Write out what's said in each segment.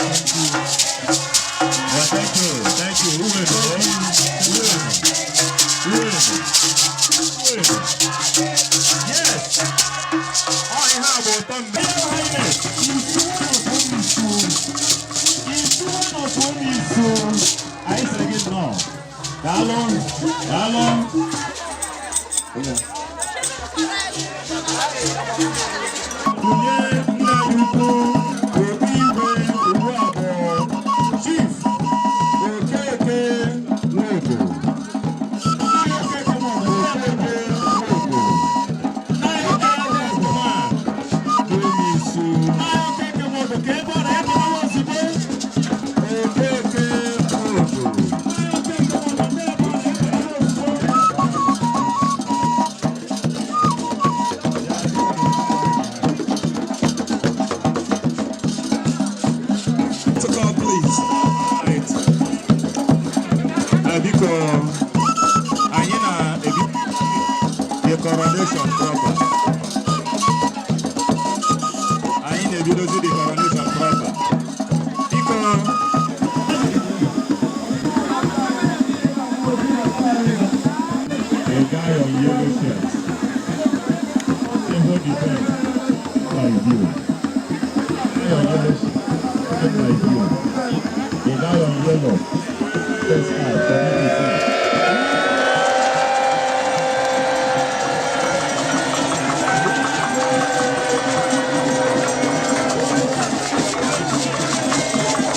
Well, thank you, thank you. Uwenu, uwenu, uwenu, uwenu. Yes. Ọ ihe a bụ ụtọ mme. Isu one of isu. Anyị sịrị gị nnọọ. Daalụ, daalụ. Tụnye nna anyị ukwu obi igwe ugbu a bụ Chief Okeke Nwodo. Okeke Nwodo. Eldest man Omisu. Okeke Nwodo ka ebe ọ na-ebe ozugbo. Okeke Nwodo. Okeke Nwodo ebe ọ na-ebe ozugbo. Protocol, please. Right. Biko, anyị na-ebi the coronation proper. Anyị na-ebidozi the coronation proper. Biko, the guy on yellow shirt, civil defense, like you. Guy on yellow shirt, like you. The guy on yellow, first card, for me to see.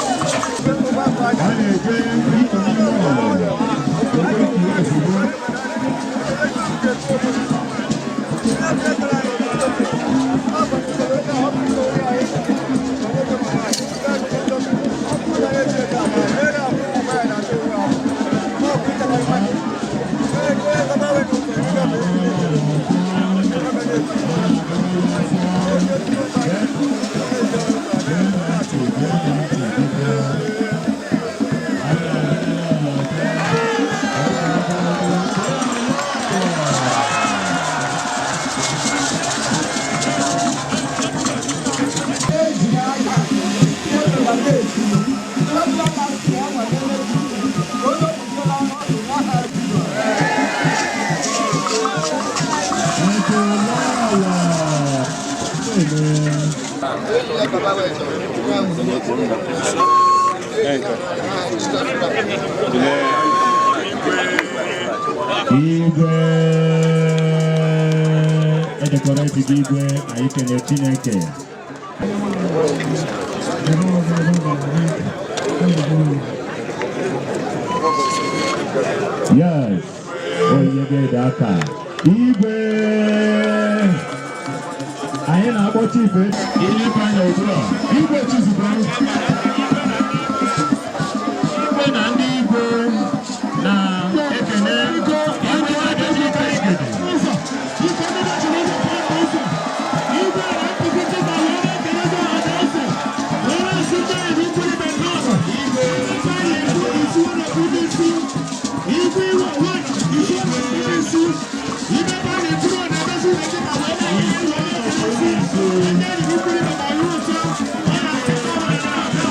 A na-eje n'ime ụlọ, ebe ozugbo. Gee ntị, biko. A na-agara ala. Nke lọlọ eme. Igwe edekwara ejide igwe, anyị kele Chineke. Yes, onye ga-ede aka igwe, anyị na-akpọ chief ihe anya ugbu a, Igwe Chizube, igwe na ndị igwe na-ekene igwe na-eke igede. Ụzọ biko, ndị nọchiri ụzọ, pụọ n'ụzọ. Igwe na-apụsite ma wee na-ekelezi ọha na eze, wee na-asị ndị anyị ukwu ibe nnọọ. Igwe anyị ekwu isu na ndị isi igwe iwe one isu na ndị isi ibe ebe a na-ekwuru na-emezi ụlọ dị ma wee na-ekele wee na-ekelezi ndị anyị ukwu ibe ma ihe ụtọ ọ na-atọ.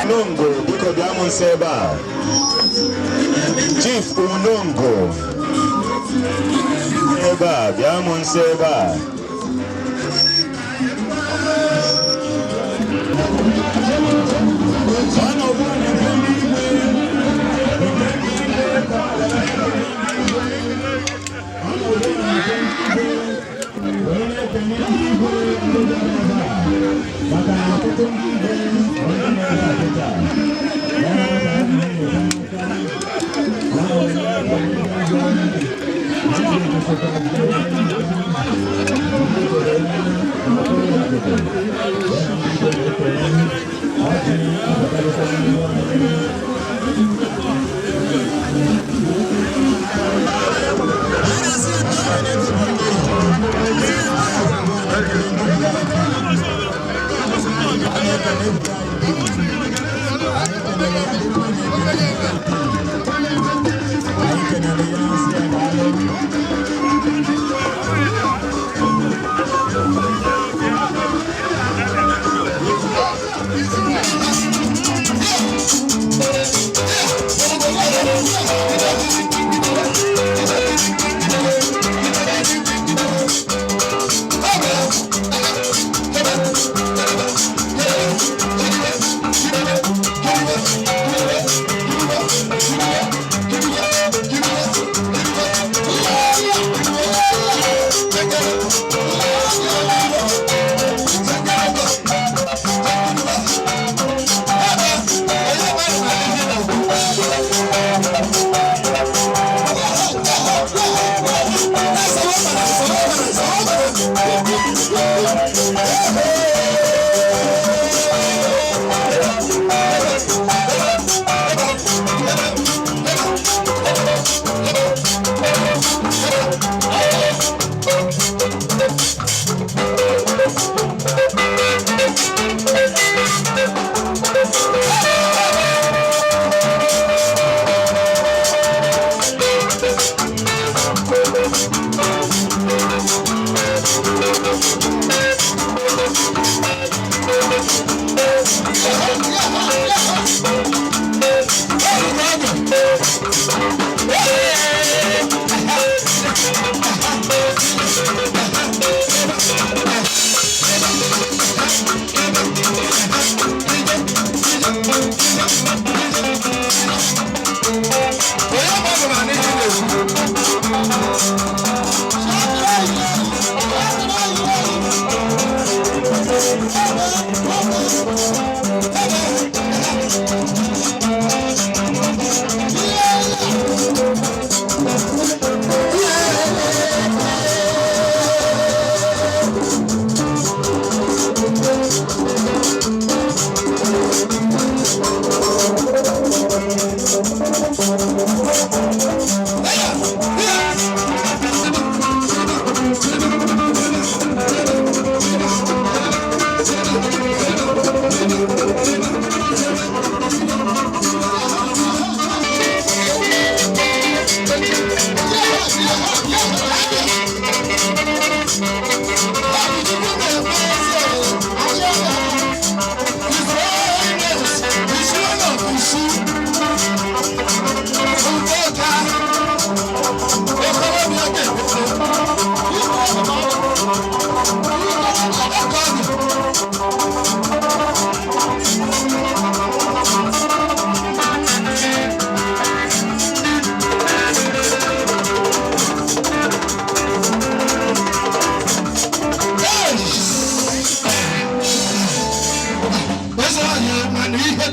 Unongo, biko bịa m nso ebe a. Chief Unongo, ebe a, bịa m nso ebe a. Maka na ọtụtụ ndị igwe bụ ndị na-ebe a kịta. Ya na ka ha na-enyocha n'aka. Ya na onye na-ebe ndị Anyị kenere ya, sị ya daalụ.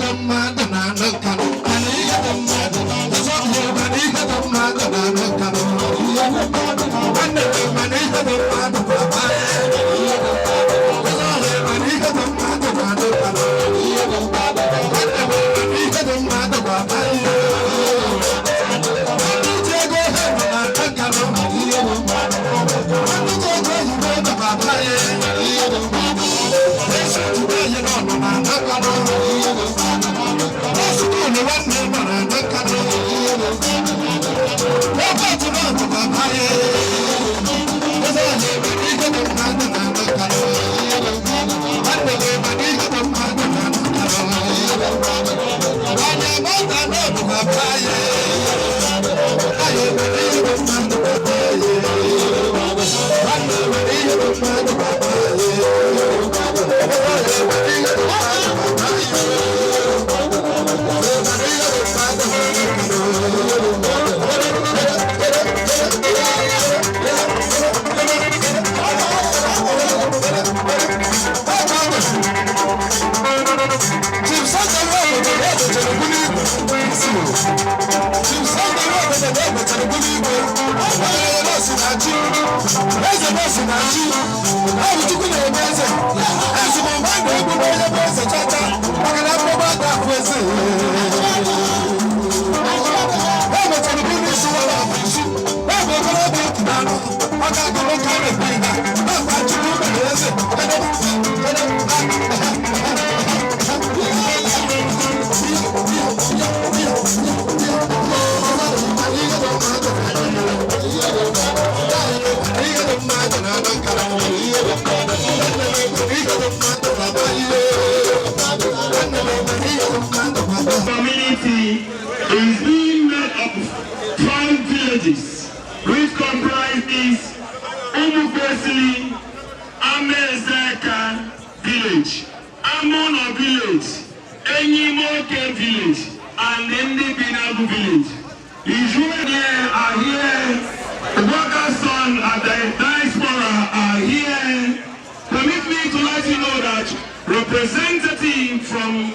dị mmadụ na anụ Nkanụ, mana ihe dị mmadụ ọzọ bụ, mana ihe dị mmadụ na anụ Nkanụ. Nwanne m, mana ihe dị mmadụ bụ akpa. Ọzọ bụ, mana ihe dị mmadụ na anụ Nkanụ. Nwanne m, mana ihe dị mmadụ bụ akpa. Ndị ji ego ha nọ na anụ Nkanụ. Ndị ji ego oyibo nọ na akpa ya. Esi ojide anyị nọ nọ na anụ Nkanụ. School nwanne nọ na anụ Nkanụ. Ebe otu nọ nọ na akpa ya. Eze anyị, mana ihe dị mmadụ na anụ Nkanụ. Nwanne m, mana ihe dị mmadụ na anụ Nkanụ. Onye mọta nọ nọ na akpa ya. Anyị, mana ihe dị mmadụ na akpa ya. Nwanne m, mana ihe dị mmadụ na akpa ya. Eze anyị, mana ihe dị mmadụ na akpa ya. Mana ihe dị mmadụ na anụ Nkanụ. Chief Sunday Road echere bulu igwe. Chief Sunday Road echere bulu igwe. Ọ kwanyere nọọsụ na chi. Eze nọọsụ na chi. Ọ bụ Chukwu na-eme eze. Ezumọmgbe a na-egbu n'onye bụ eze chacha, maka na mgbagba aka afụ eze. E mechara bulu isi nwere ọbụ isi. Ọ bụ okorobịa otu na anọ. Ọ ga-agụrụ ka a na-ekwu ịga. Nakwa Chukwu mere eze. Community is being made of five villages, which comprises Umukwesili, Amezeka village, Amono village, Enyimoke village, and Ndibinagu village. Israel are here, the workers' son and the diaspora are here. Permit me to let you know that representative from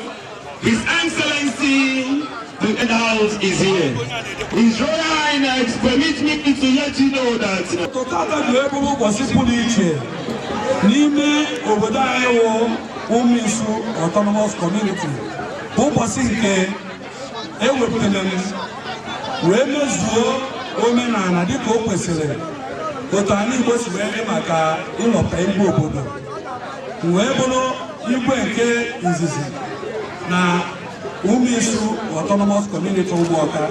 His Excellency, the head house is here. His Royal Highness, permit me to let you know that Tata bụ ebe ụbọchị pụrụ iche n'ime obodo anyị wụ Ụmụisu Autonomous Community, bụ ụbọchị nke ewepụtara m wee mezuo omenala dịka o kwesịrị, otu anyị Igbo si wee dị maka ịlọta igwe obodo, wee bụrụ igwe nke izizi na Ụmụisu Autonomous Community Ụgbọka.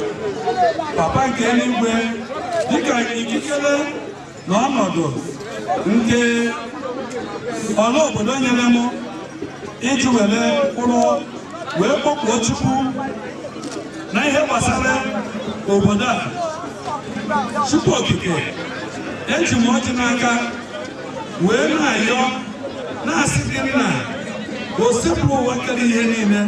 Papa nke eluigwe, dịka ikikere na ọnọdụ nke ọla obodo nyere m iji were kwụrụ wee kpọkuo Chukwu na ihe gbasara obodo a, Chukwu Okike, eji m ọjị n'aka wee na-ayọ na-asị gị, nna osepụ ụwa kere ihe niile,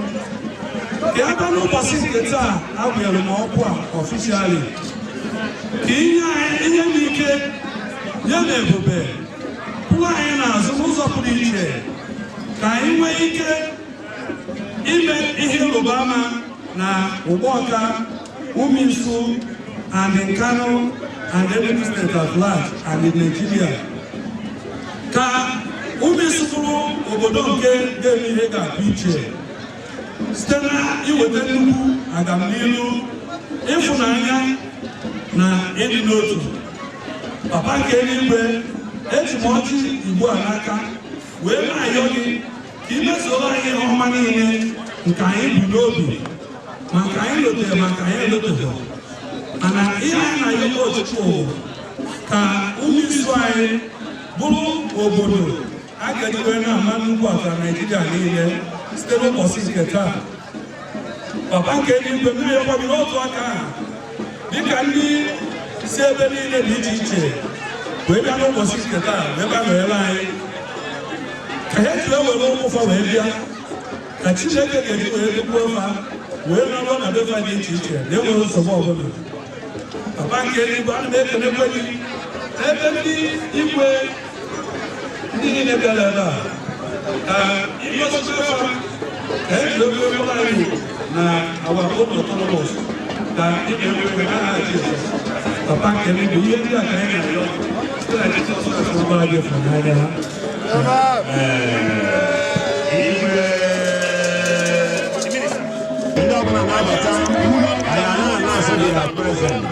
ka ya bịa n'ụbọchị nke taa agwere m ọkwa officially, ka inye anyị ihe m ike ya na ebube kwụrụ anyị n'azụ n'ụzọ pụrụ iche, ka anyị nwee ike ime ihe ịrụba ama na Ugbọka, Umisu and Nkanu and Enugu State at large and in Nigeria, ka Umisu bụrụ obodo nke ga-eme ihe ga-apụ iche site na iweta nnukwu agamnihu, ịfụnanya na ịdị n'otu. Papa nke eluigwe, eji m ọjị igbo a n'aka wee na-ayọ gị ka imezuoro anyị ihe ọma niile nke anyị bụ n'obi, ma nke anyị lotere ma nke anyị eloteghị. Mana ihe anyị na-ayọkwa Chukwu bụ ka Ụmụisu anyị bụrụ obodo a ga-eji wee na-ama nnukwu atụ na Naịjirịa niile site n'ụbọchị nke taa. Papa nke eluigwe, na-ayọkwa gị n'otu aka ahụ, dịka ndị si ebe niile dị iche iche wee bịa n'ụbọchị nke taa wee bịa nọnyere anyị, ka ha ji wee were ụkwụ fa wee bịa, ka Chineke ga-eji wee dukwuo fa wee nọrọ na befa dị iche iche na-enweghị nsogbu ọbụla. Papa nke eluigwe, ana m ekelekwe gị ebe ndị igwe ndị niile bịara ebe a, ka ịgọzikwa fa. Ka anyị jiri ogologo anyị na our own autonomous ka ị ga-enwe n'aha Jizọs. Papa nke eluigwe, ihe ndị a ka anyị na-arịọ site na Jizọs Kraịst ọbara gị fụrụ n'anya. Igwe, ndị ọbụla na-abata, anyị anaghị anasị gị na present.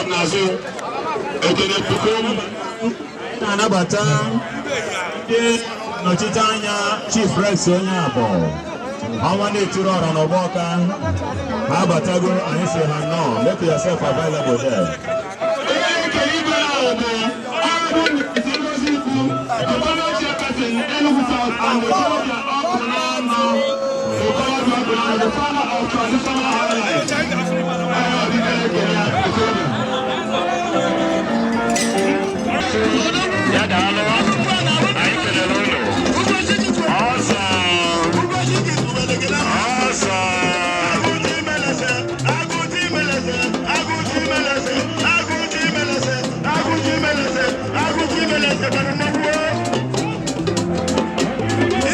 N'azụ ekele puku na-anabata ndị nnọchite anya Chief Rex onye abụọ, ọnwa na-etiri ọra n'ọgbọ ọka. Ha abatago, anyị si ha nnọọ. Make yourself available there. Igwe ahụ bụ Honorable Mrs. Ngozi Ikwu, the former chairperson, Enugu South, and Okorobịa Ọkụnanọ, Okorobịa Ọkụnanọ, the father of traditional highlife. Onye ọdịda ekele ya, Okorobịa. Ya daalụ, anyị kelere unu. Ọsọ ọsọ.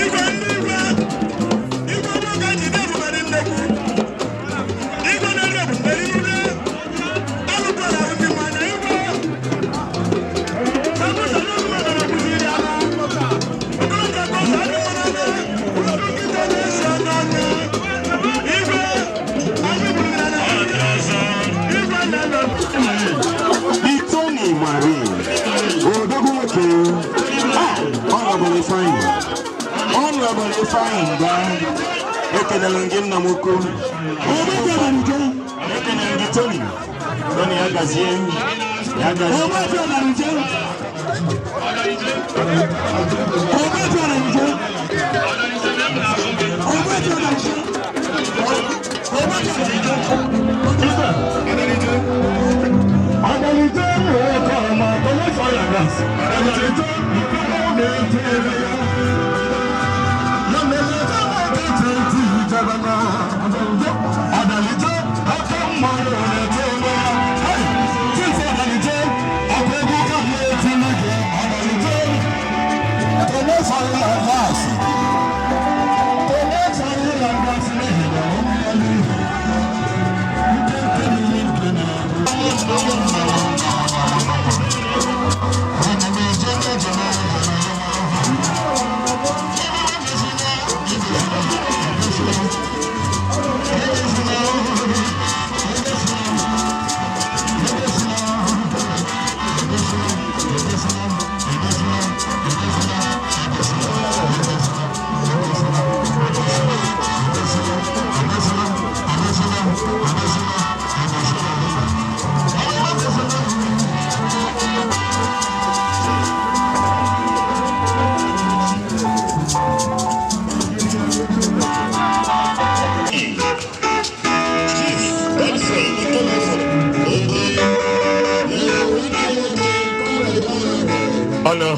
Igwe ndị igwe, igwe nwoke ji na-ebube dị nnekwu. Igwe na-eri ebube niile. Alụkwala ndị mmanya igwe. Tony Marie, Odogwu nwoke, ah, Honorable Ifeanyi, Honorable Ifeanyi Mba, ekelere m gị, nna m ukwu. Ekelere gị, Tony, Tony, ya gazie, ya gazie. Agalite ọkọ ọmọ tọwọ́ fire gas. Agalite ìkọ́kọ́ na-ete ere ya. Ya mere ebe ọkịta eti ijebe na. Agalite ọkọ mmanwụ na-ete ere ya. Hey, Chief Agalite, ọkụ egwu ka m na-etili gị. Agalite tọwọ́ fire gas. Tọwọ́ fire gas n'ihi na ọ mmanụ ihe. Nke nke n'ihe nke na-abụ. Ọ̀nà.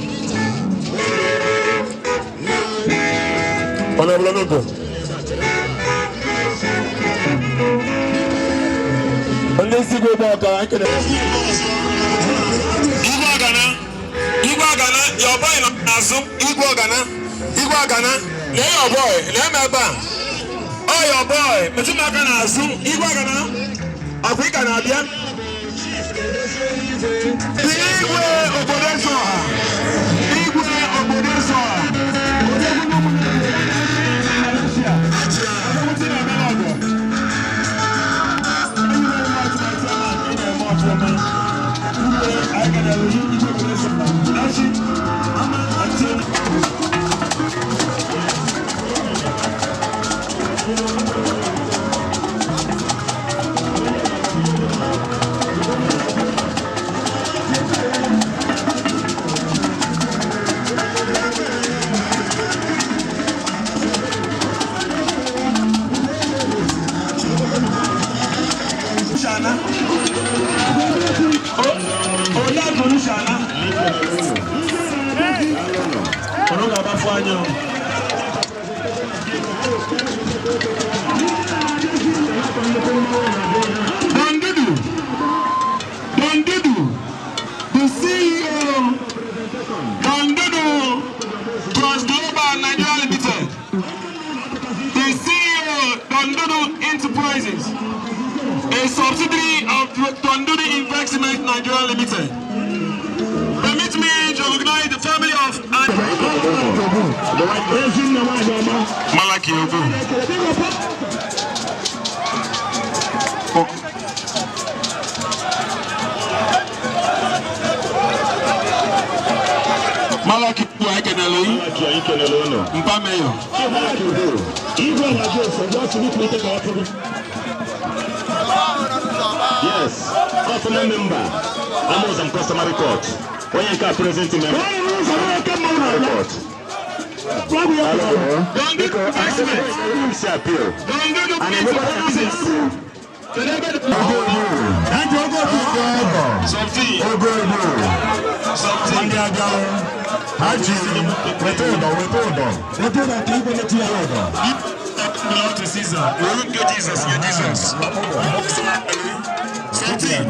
Honorable Onogo. Ndị isi gị ụgbọ ọka, anyị kelere. Igwe Ọgana, Igwe Ọgana, your boy nọ n'azụ. Igwe Ọgana, Igwe Ọgana, lee your boy, lee m ebe a. Ọ your boy, metụ m aka n'azụ. Igwe Ọgana, ọkwa ị ka na-abịa? Igwe obodo eze ọha, Igwe obodo eze ọha, Odogwu Malaysia, Odogwu ti na-emere ọgọ. Enyi m atụmatụ a ị na-eme ọfụma. Igwe, anyị gara igwe obodo eze ọha. Echi, ama ntị. Shana. Oriakụ Shana. Ọ̀nà ga-agbafu anya o. Limited. Permit me to recognize the family of Ezinne nwanyị ọma. Malaki Ogu. Ekele biko pọ. Malaki Ogu, anyị kenele gị. Malaki, anyị kelele unu. Mpa Mayor. Igwe na-ajụ ese, ndị ọchị n'ikwu ka ọ tụrụ. Yes, customary member, Amozam Customary Court. Onye nke a present member. Onye n'ụzọ na-eke mmanwụ na-abịa. Court. Gwa bụ ya pụtara. Biko, si appeal. And emekwa Something. Ogo egwu. Something. Ndị abịalụ. Ha ji weta ụdọ, weta ụdọ. Weta ụdọ ka igwe metụ ya. Ụdọ. Belong to Caesar. We will get Jesus, get Jesus. Something.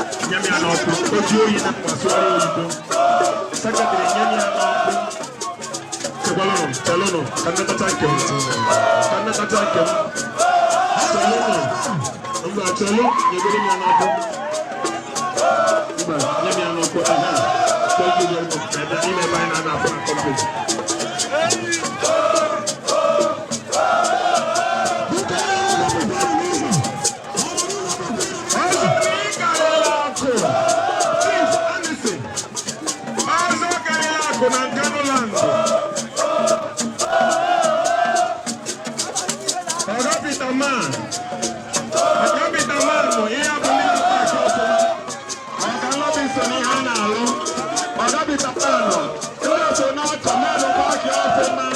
Ojú oyi na asụgharị oyibo. Secretary, nye m ya n'ọkụ. Chekwalụnụ, chelụnụ, ka nnekọta nke m. Ka nnekọta nke m. Chelụnụ. Mba, chelụ, nyegoro m ya n'ọkụ. Mba, nye m ya n'ọkụ. Aha. Thank you very much. Ebe ime ebe anyị na-ana afọ na company. Ọzọ karịrị akụ. Chief Anderson. Ọzọ karịrị akụ na Nkanu land. Ọga Peter Man. Ọga Peter Man bụ ihe bụ ndị na-akpa ọfụma. Ọga Lọbi so n'ihe a na-alụ. Ọga Peter Man nọ. Ndị so n'ọchọ na-alụ paakị ọfụma.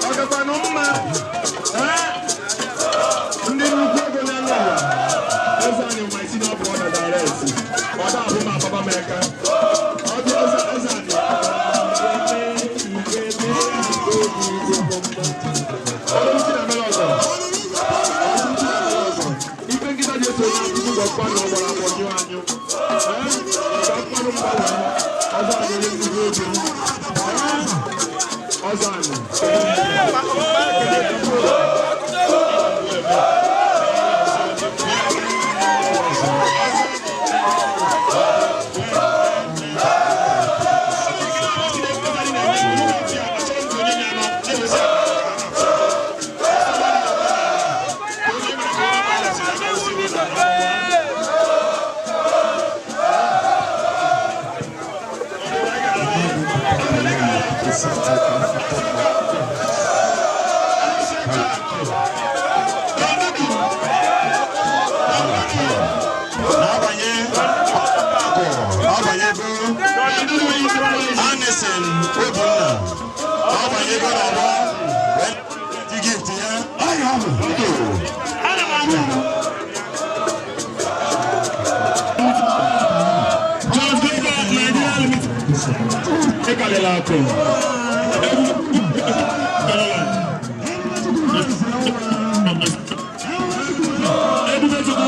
Ọ gakwanụ mma. Ee? Ndị nnukwu ego n'elu ụwa. Eze anyị my senior brother direct. Ọ da abụ m ababa m eka. Ọ dị eze eze anyị. Ọrụ isi na mere ọzọ. Ife nkịta ji eso onye akụkụ gọkwa na ọgbara agbọ nyụ anyụ. Ee? Ka mkpanụ mgbanwe. Ọzọ anyị onye nnukwu ego. Ee? Ọzọ anyị. Na-abanye akụ, abanyego Anderson Obinna. Abanyego n'ọgbọ wee ji gift ya. John Gilbert Nigeria Limited. Ịkalịla akụ. Ebube Chukwu.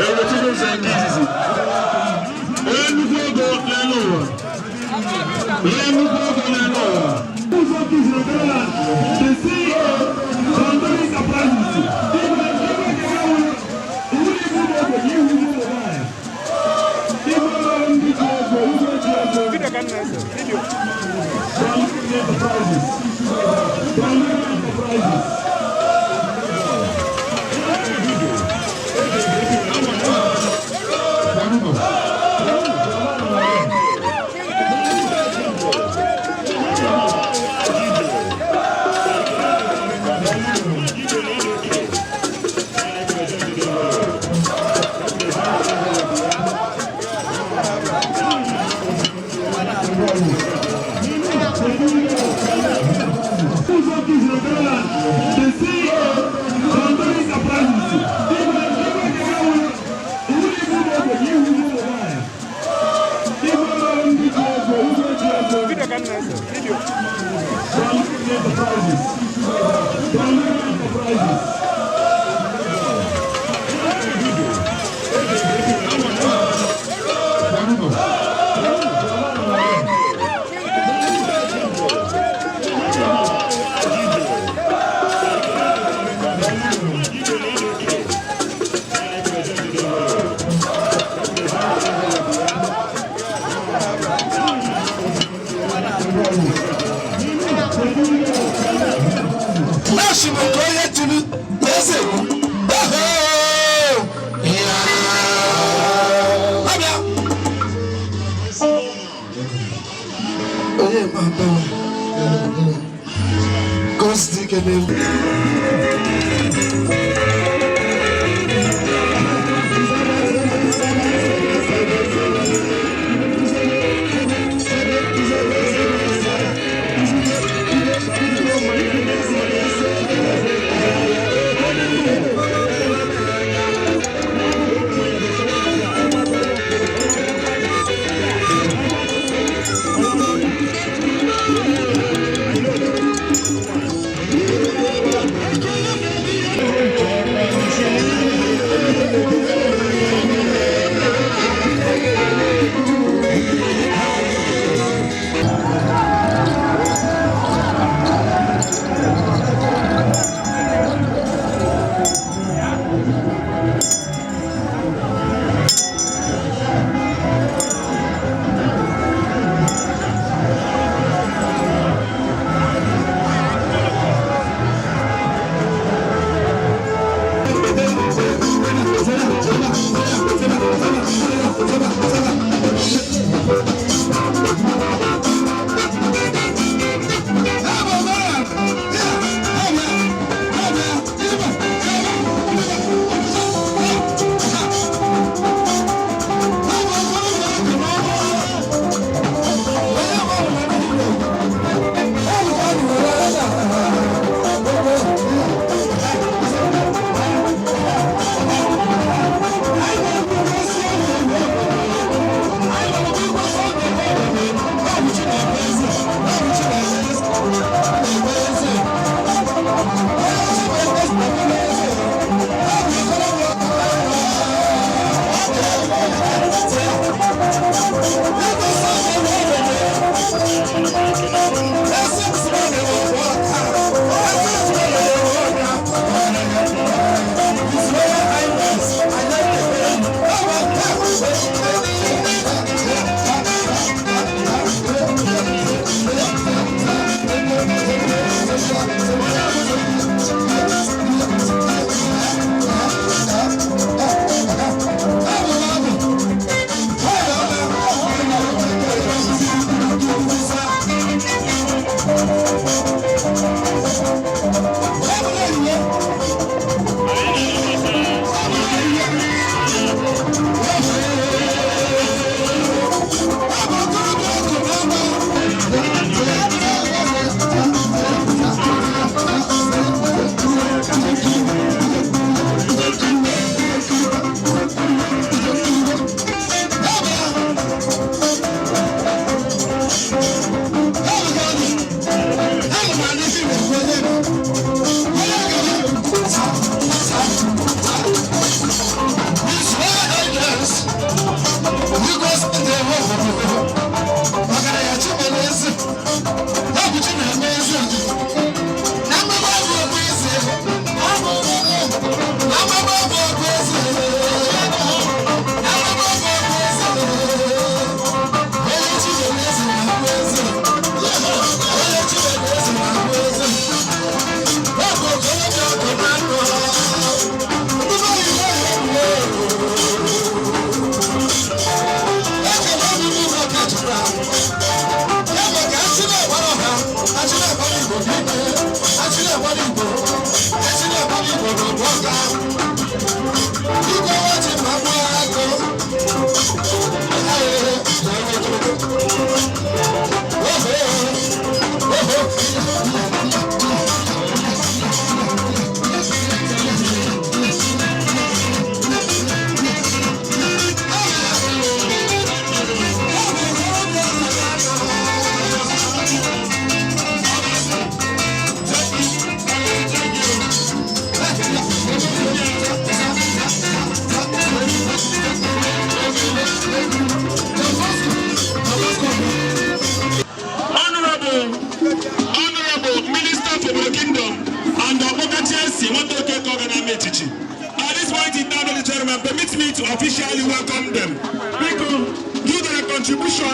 Ebube Chukwu ụzọ nke izizi. Onye nnukwu ego n'elu ụwa. Onye nnukwu ego n'elu ụwa. Ụzọ kiziri Ghana, the CEO, London Enterprises. Igwe igwe keke wụ, iwu na ibu ụmụ ogbenye, iwu ibu ụmụ nwaanyị. Igwe ọrụ ndị ji ego, igwe ji ego. London Enterprises. London Enterprises. Don Enterprises. Don Enterprises. Láṣì mọ̀ tó yẹ tìlú lẹ́sẹ̀ lábíà. Onye ma bá wa gosi dike n'elu.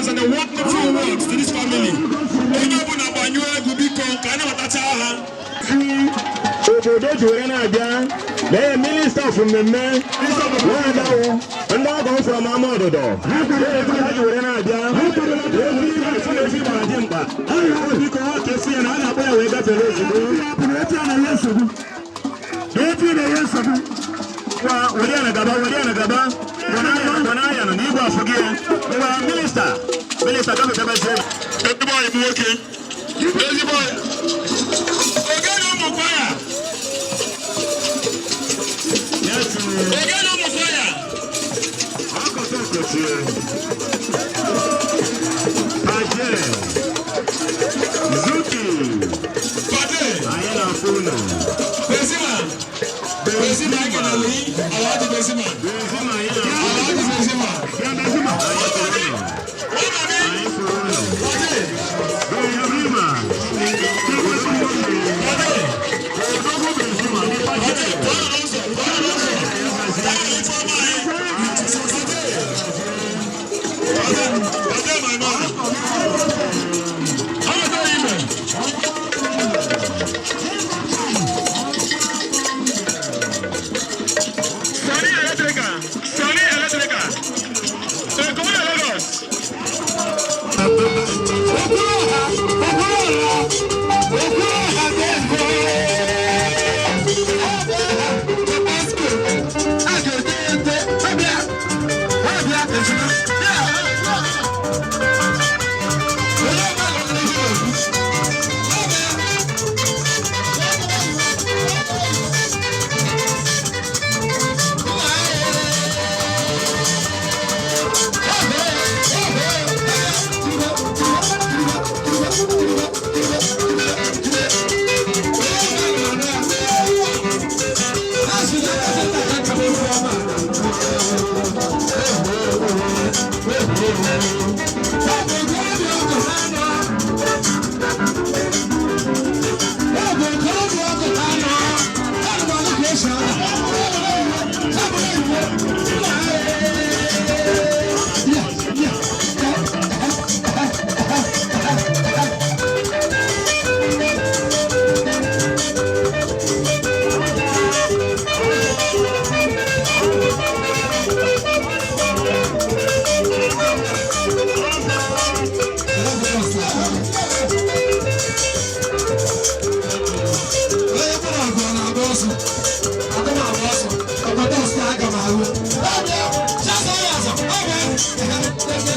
And the wonderful words to this family. Onye ọbụla gbanyụọ egwu, biko, ka anyị nabatacha ha. Obodo ji were na-abịa lee Minister of mmemme nwaadawụ ndị ọgọ m from ama ọdụdọ ha ji were na-abịa efi na efi gbara dimkpa. Biko, ọ ka esi ya na a ga-akpọ ya wee gafere ozugbo. Efi na-enye nsogbu. Ngwa, were ya na gaba, were ya na gaba. Gwana ya nọ n'igwe afọ gị ya. Ngwa, Minister, Minister, gafetebezie. Ezigbo ọyị bụ nwoke, ezigbo ọyị. Ogene ụmụ kwaya, ogene ụmụ kwaya. Akọsọ okochie. Paje. Zuki. Pade. Anyị na-afụ unu. Benzema, Benzema, ekelele yi Alhaji Benzema. Benzema, anyị na-afụ. Alhaji Benzema. Benzema. Wọ́n mọ̀ mí. Anyị fụrụ unu. Pade. Benzema. Pade. Odogwu Benzema, ndị Paje. Pade, tọ́lá lọ́sọ̀, tọ́lá lọ́sọ̀, tọ́lá ní fọ́ọ̀mù ayé. Pade. Pade, Pade, my man. Ọmọ tó yí mẹ́. Sani Electrical, Sani Electrical, Èkó ní Lagos. Okwuluọha, Okwuluọha, Okwuluọha ga-ego. A ga-ete ete, ọbịa, ọbịa, ejima, bịa. Onye ọbụla nọ n'ihu okwu. Ọbịa. Onye mụrụ ọgụ ọ na-agba ọsọ, aga m agba ọsọ, ọgbata ọsọ aga m ahụ. Ọbịa, chazọ ya azọ, ọbịa.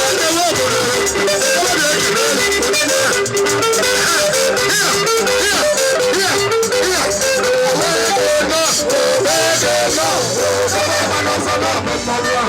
Sunday Nwobodo, okorobịa ekele odogwu. Here, here, here, here. Owego nọ, owego nọ, ọsọ na-agba n'ọsọ na-agba mmanwụ a.